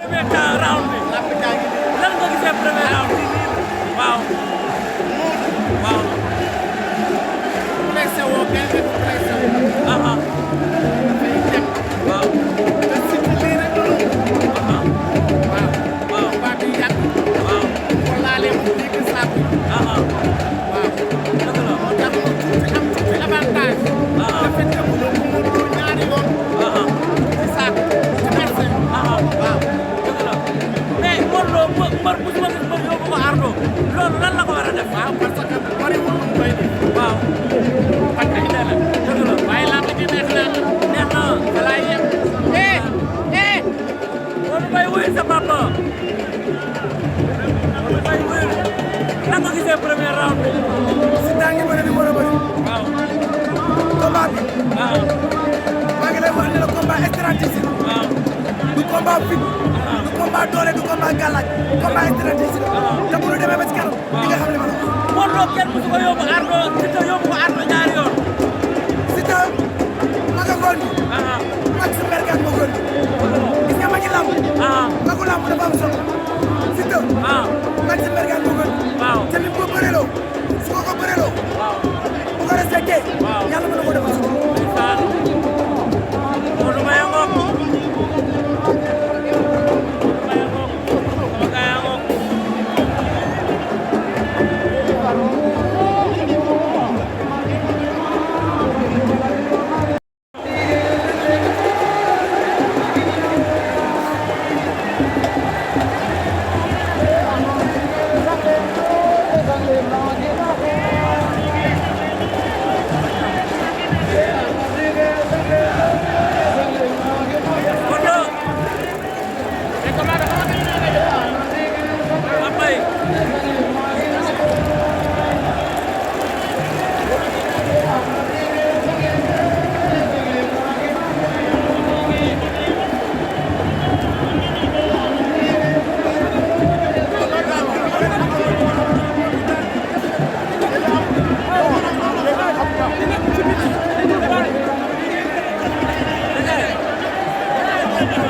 premier round bi. lan nga gisee premier round bi. waaw. waaw. pressé woo kenn du pressé woo. waaw. dafay dem. waaw. te si lii rek la waaw. waaw. combat bi yàgg. waaw. boo laalee mu dégg saako. waaw. dëgg la moo tax mu tuuti am tuuti avantage. le fait que mu doon ñaari yoon. ci saako ci merci. waaw. dëgg la mais Modou Lo mbër bu ma gis mbër yóbbu ko Ardo loolu lan la ko war a def. waaw parce que bariwul lu mu koy def. waaw. parce que idée la. dëgg la waaye lamb ji neex na. neex na. balaa yem. Modou Mbaye wuyu sa papa. Modou Mbaye wuyu. lan nga gisee premier round bi. si tàngi bëri di war a bëri. waaw. combat bi. waaw. maa ngi lay wax ne la combat stratégique. waaw. du combat fit. du combat doole du combat gàllaaj. combat stratégique. te bu ñu demee ba ci kanam. di nga xam ne ma la wax. Modou Lo kenn musu ko yóbbu Ardo Siteu yóbbu ko Ardo ñaari yoon. Siteu ma nga góor ñi. ak su mergaan moo góor ñi. gis nga ma ci làmb. magu làmb dafa am solo. Siteu. ak su mergaan moo góor ñi. waaw. te lim ko bëreloo. su ko bëreloo. waaw. bu ko respecté. waaw. yàlla mën na ko defal. ndeysaan. Modou Mbaye a ngoog. Modou Mbaye a ngoog. sama gaay a ngoog. Modou Lo. Papa yi.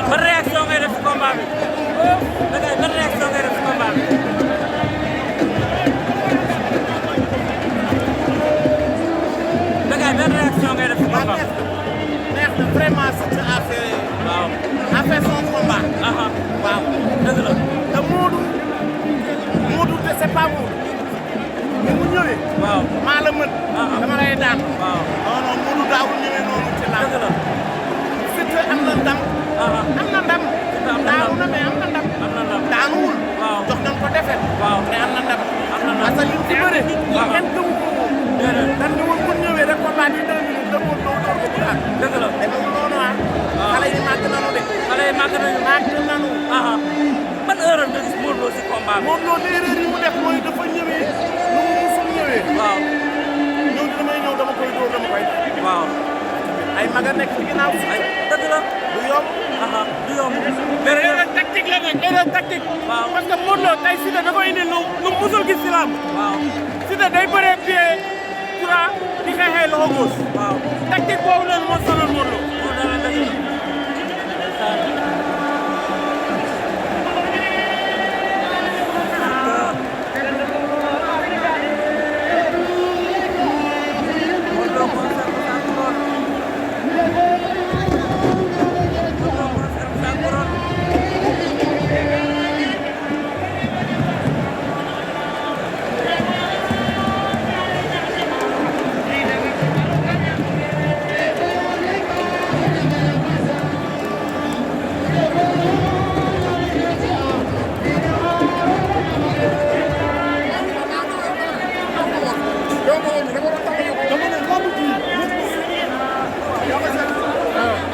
ban réaction ngay def ci combat bi. dangay ban réaction ngay def ci combat bi. dangay ban réaction ngay def ci combat bi. neex na vraiment Siteu a fait. waaw. a fait son combat. waaw. dëgg la. te Modou te c'est pas Modou. ni mu ñëwee. waaw. maa la mën. dama lay daan. waaw. non non Modou daawul ñëwee noonu ci làmb. dëgg la. Siteu am na ndam. am na ndam. daawu na mais am na ndam. am na ndam. daanuwul. waaw. jox nañ ko defet. waaw. mais am na ndam. am na ndam. parce que li mu ci bëre. waaw. kenn gëmu ko woon. déedéet. dañ ne woon bu ñëwee rek combat bi 2 minutes da Modou Lo door ko bu daan. dëgg la. demewul noonu ah. xale yi màgg nañu de. xale yi màgg nañu. màgg nañu. ban erreur nga gis Modou Lo ci combat bi. Modou Lo erreur yi mu def mooy dafa ñëwee nu mu musul ñëwee. waaw. ñëw damay ñëw dama koy dóor dama koy. waaw. ay mag a nekk ci ginnaaw si. ay dëgg la. du yomb. du yomb. mais erreur tactique la nag erreur tactique. waaw. parce que Modou Lo tey Siteu da koy indi lu musul gis ci làmb. waaw. Siteu day bëree pied droit di xeexee loxo gauche. waaw. tactique boobu noonu moo sonal Modou Lo. moo dara dëgg la.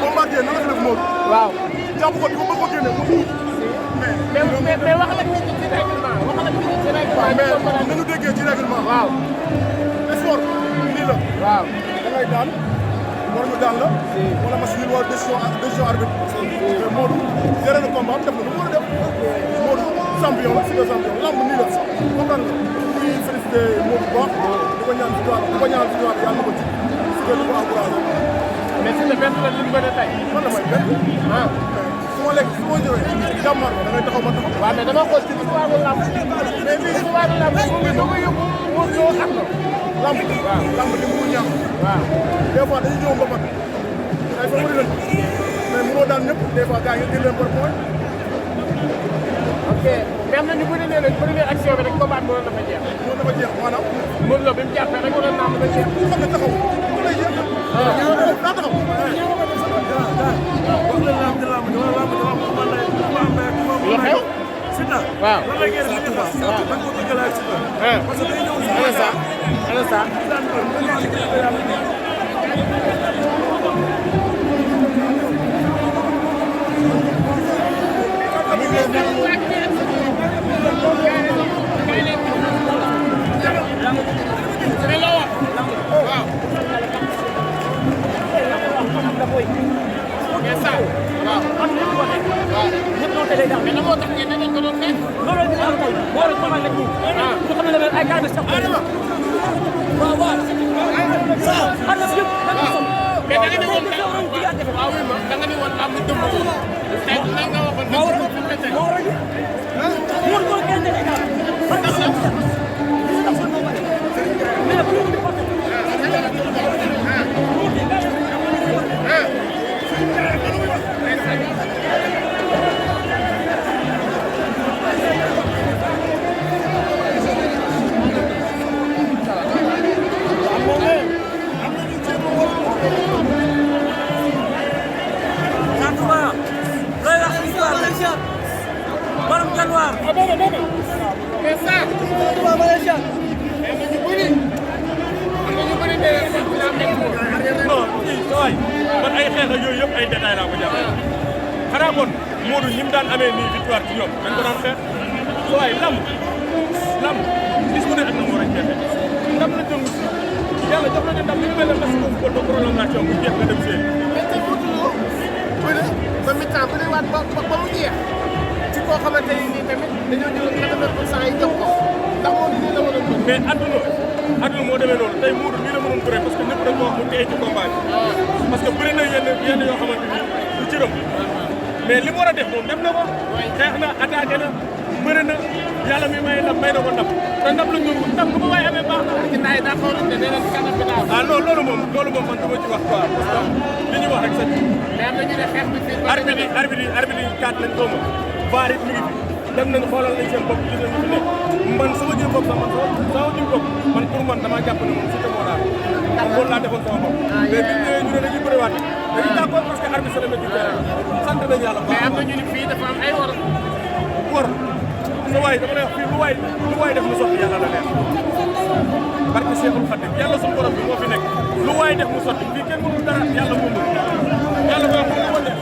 Bombardier nan la def Modou. waaw. jàpp ko di ko bëgg ko génne mu tuut. mais wax la ci règlement wax la ci règlement. mais nañu déggee ci règlement. waaw. sport nii la. waaw. da ngay daan war ñu daan la. wala match nul wala décision arbitre. mais Modou géré na combat def na lu mu war a def. Modou champion la c'est le champion lamb nii la comprendre nga. muy félicité Modou bu baax di ko ñaan victoire di ko ñaan victoire yàlla na ko ci. su ko encouragé. mais Siteu benn la li mu bëre tey. man la may benn. ah. su ma non léegi su ma ñëwee jàmmaar da ngay taxaw ma taxaw. waaw mais dama xool ci histoire lamb mais bii histoire lamb mu ngi doog a yóbbu moo ñëw ak la. lamb waaw lamb li mu ñaax. waaw des fois dañuy ñëw ba mag ay favori lañ mais mënoo daan ñëpp des fois gars yi nga jël leen par point. ok mais am na ñu bëri nee nañ première action bi rek combat bi mënoon na fa jeex. mënoon na fa jeex maanaam. Modou Lo bi mu jàppee rek mënoon naa mën a jeex. bu xam ne taxaw bu lay jeex. daa taxaw. lu xew. Siteu. waaw lan la ngeen di wax Siteu da nga ko dëggale ak Siteu. parce que day ñëw si ana sa man ay xeex ak yooyu yëpp ay détails laa ko jàppee xanaa kon Modou ñi mu daan amee nii victoire ci ñoom dañ ko daan xeex waaye lamb gis mu ne ak na mu war a jeexee ndam la jëm yàlla jox nañu ndam li ñu mel ne parce que foofu kon prolongation bu jeex nga dem séen. mais tey Modou Lo bëri ba mi-temps bëri waat ba mu jeex ci koo xamante ni nii tamit dañoo jël 80% yi jox ko ndax Modou nii la war a mën. mais adduna moo demee noonu tey Modou nii la mënoon bëre parce que ñëpp dañ ko wax mu téye ci combat bi parce que bëri na yenn yoo xamante ni du cëram mais li mu war a def moom def na ko xeex na attaqué na bëri na yàlla mi may ndam may na ko ndam te ndam la ñu ndam bu ko waaye amee baax na. ci naaj daa xaw a ne nee nañ kanam bi daaw. ah loolu moom man dama ci wax quoi parce que li ñu wax rek sax. mais am na ñu ne xeex bi fii. arbitre yi kaat lañ ko moom vaar it mi ngi fi dem nañ xoolal nañ seen bopp gis nañ fi nekk man sama jëm bopp sax man sama jëm bopp man pour man damaa jàpp ne moom Siteu moo daal ndax loolu laa defoon sama bopp mais bi ñu ñëwee ñu ne dañuy bëriwaat dañuy d'accord parce que arbitre c'est le maître du terrain sant nañ yàlla mais am na ñu ne fii dafa am ay war sa waay dama lay wax fii lu waay def mu sotti yàlla la neex barke Seexul Xadiim yàlla suñu borom bi moo fi nekk lu waay def mu sotti fii kenn mënul dara yàlla moom yàlla ko ko def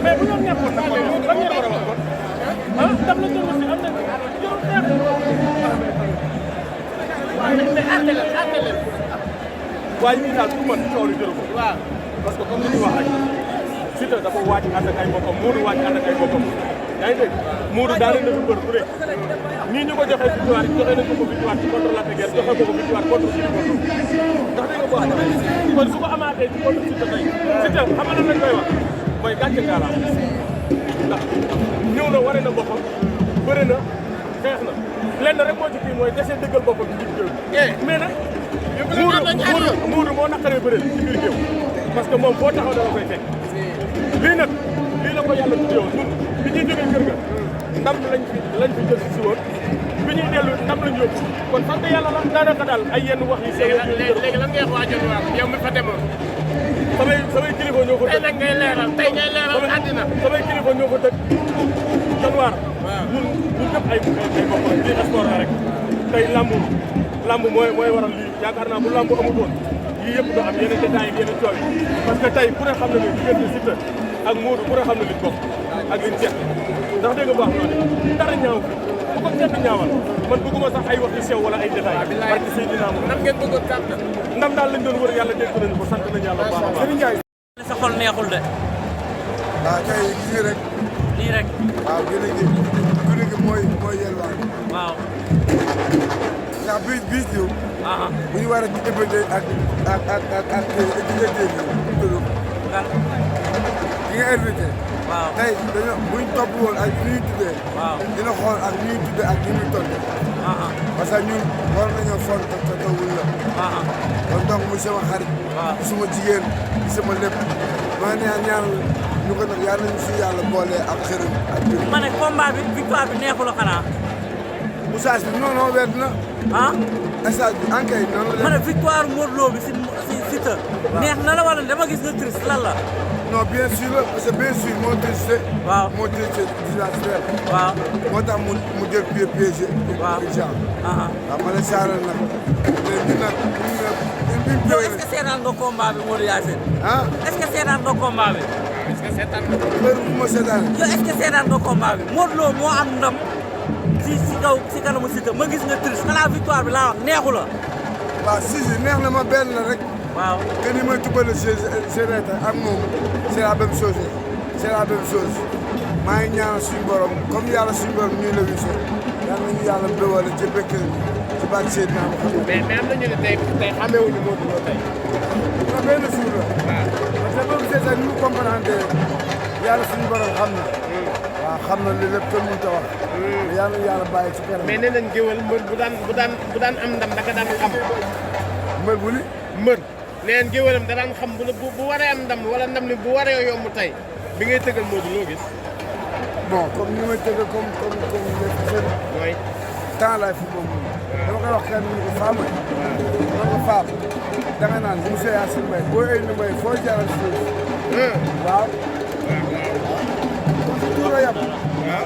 mais bu ñoom ñàkkoon nag lan ngeen war a wax kon ah ndam la jël aussi am na yow waaye ñun daal pour man coow li jëru ko waaw parce que comme li ñu wax rek Siteu dafa waaj ànd ak ay boppam Modou waaj ànd ak ay boppam yaa ngi dégg Modou daal leen defu mbër bu rek nii ñu ko joxee victoire joxe nañ ko victoire ci contre Lac de Guiers joxe ko victoire contre Gris Bordeaux ndax dégg nga boo xam ne kon su ko amaatee ci contre Siteu tey Siteu xam nga lan lañ koy wax mooy gàcce ngaalaam ndax ñëw na waree na boppam bëre na xeex na lenn rek moo ci kii mooy dese dëggal boppam ci biir géew mais nag Modou moo naqaree bëre ci biir géew parce que moom boo taxaw dama koy fekk lii nag lii la ko yàlla tuddee woon ñun bi ñuy jógee kër ga ndam lañ fi jël si woon bi ñuy dellu ndam lañ yóbbu kon sant yàlla la daanaka daal ay yenn wax yi léegi lan ngay wax waa Dionewar yow mi fa demoon samay kilifa ñoo ko tey nag ngay leeral àddina samay kilifa ñoo ko dëkk Dionewar ñun ñëpp ay bopp lii sport la rek tey lamb mooy waral lii yaakaar naa bu lamb amutoon lii yëpp doo am yeneen détails yi yeneen coow yi parce que tey ku ne xam na ne diggante Siteu ak Modou ku ne xam na liñ bokk ak liñ seet ndax dégg nga baax noonu dara ñaaw bu ko kenn ñaawal man bëgguma sax ay wax yu sew wala ay détails parce que Seydina moom nam ngeen bëggoon tànn ndam daal lañ doon wër yàlla dégg nañu ko sant nañu yàlla bu baax a baax. Serigne Ndiaye. sa xol neexul de. waaw kay gis rek. lii rek. waaw gën a gi mooy yelwaan. waaw. ndax bis diw. bu ñu war a ëppante ak diggante bi kan. ki nga invité. waaw tey dañoo bu ñu topp woon ak ni ñuy tuddee. waaw dina xool ak ni ñuy tuddee ak ni ñuy tontu. parce que ñun war nañoo font te tawul la. kon donc muy sama xarit. waaw suma jigéen di sama lépp. maa ñaan ñu ko nag yàlla nañu si yàlla boole ak xërëm ak biir. ma ne combat bi victoire bi neexu la xanaa. message bi non wedd na. message bi ankay noonu la. ma ne victoire Modou Lo bi si Siteu. neex na la wala dama gis nga triste lan la. non bien sûr la parce que bien sûr moo triste. waaw moo triste disaster. waaw moo tax mu jël piégé. waaw waaw ma la saaral nag. léegi nag yow est-ce que seetaan nga combat bi Modou Yacine. est-ce que seetaan nga combat bi. est-ce que seetaan nga heure bu ma seetaan. yow est-ce que seetaan nga combat bi Modou Lo moo am ndam si kanamu Siteu ma gis nga triste xanaa victoire bi laa wax neexu la. waaw si neex na ma benn la rek. waaw que ni may tubbale séeréer ak moom c'est la même chose maa ngi ñaanal suñu borom comme yàlla suñu borom ñu la wisee yàlla nañu yàlla bëwale ci bëkk ci baat Seydina Muhammad. mais am nañu ne tey xamewuñu Modou Lo tey. non benn jour la. parce que boobu c'est ça ni mu comprendre yàlla suñu borom xam na. waaw xam na li lépp kenn mënut a wax. yàlla yàlla bàyyi ci kanam. mais nee nañ géwal mbër bu daan am ndam da ka daan xam. mbër bu li. mbër nee nañ géwalam da daan xam bu waree am ndam wala ndam li bu waree yomb tey bi ngay tëggal Modou Lo gis. bon comme ni may tëggal comme les mooy. temps laay fi boobu dama koy wax kenn mu ko Fama. waaw nga Fap da nga naan monsieur Yacine Mbaye boo ëy na Mbaye foo jaral suuf. waaw.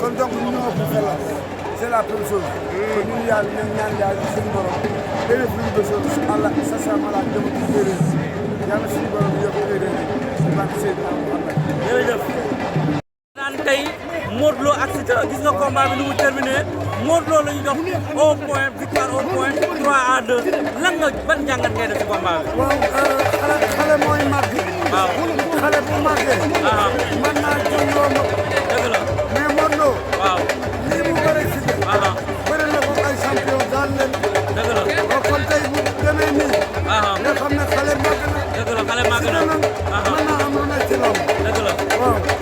kon donc ñu ñoo ëpp xel la c'est la même chose. kon ñun yàlla ñu ñaan yàlla suñu borom. léegi fu ñu bësoon si àll sa sama la dem ci séeréer yàlla suñu borom yokk séeréer yi di bàq Seydina Muhammad. jërëjëf. naan tey Modou Lo ak Siteu gis nga combat bi nu mu terminé Modou Lo la ñu jox au point victoire au point 3-2 lan nga ban jàngat ngay def ci combat bi. waaw xale mooy màgg. waaw xale bu màggee. mën naa jël loolu. dëgg la mais Modou Lo. waaw lii mu bëri Siteu. bëri na ko ay champion daan leen. dëgg la kon tey bu demee nii. nga xam ne xale màgg na. dëgg la xale màgg na. mën naa am lu ne ci loolu. dëgg la waaw.